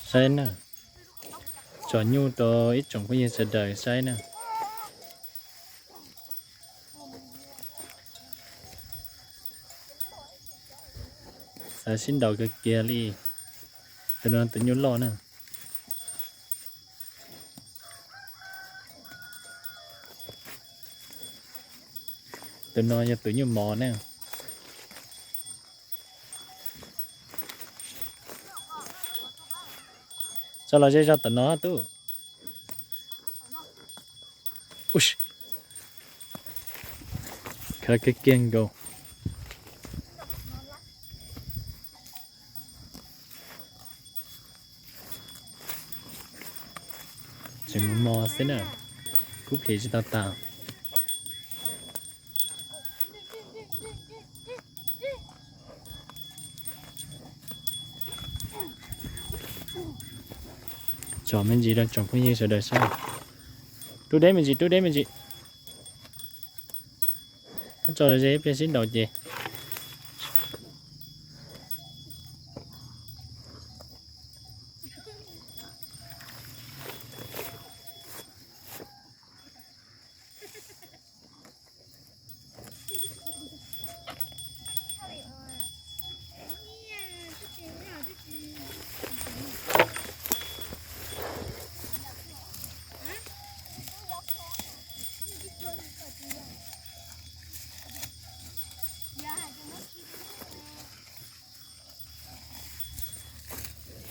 Saib na, tsom nyuj rau ib tsoom phooj ywg sawv daws saib na. Xav sib nraus kawg kiag li. Tus no tus nyuj loj na. Tus no yog tus nyuj mos na. Tso los ze zog tom no tub. Khav kiag kiag nkaus. Tseem mos mos xwb na, kub plis tsis tau tas. Tsom me ntsis rau tsoom phooj ywg sawv daws saib. Rub deb me ntsis, rub deb me ntsis. Tso los ze ib pliag sib nraus ces.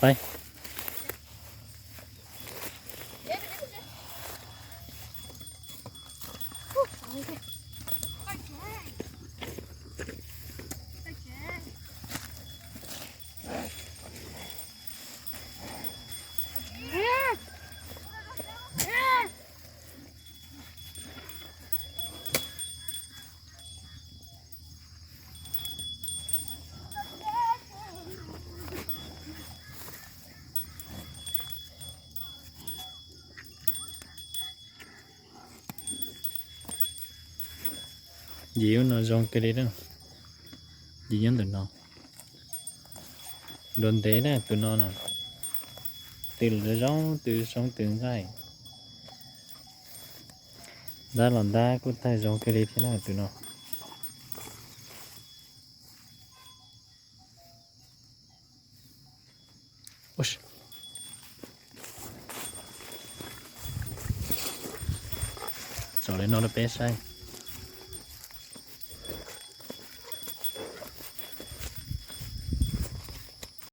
Pais. Yim ub no zoo kawg li na. Yim nyob ntawm no. Nrov ntev na tus no na. Tw zoo tw zoo tw nqaij. Ntab los ntab kuj tawg zoo kawg li thiab na tus no. Tsom li no rau peb saib.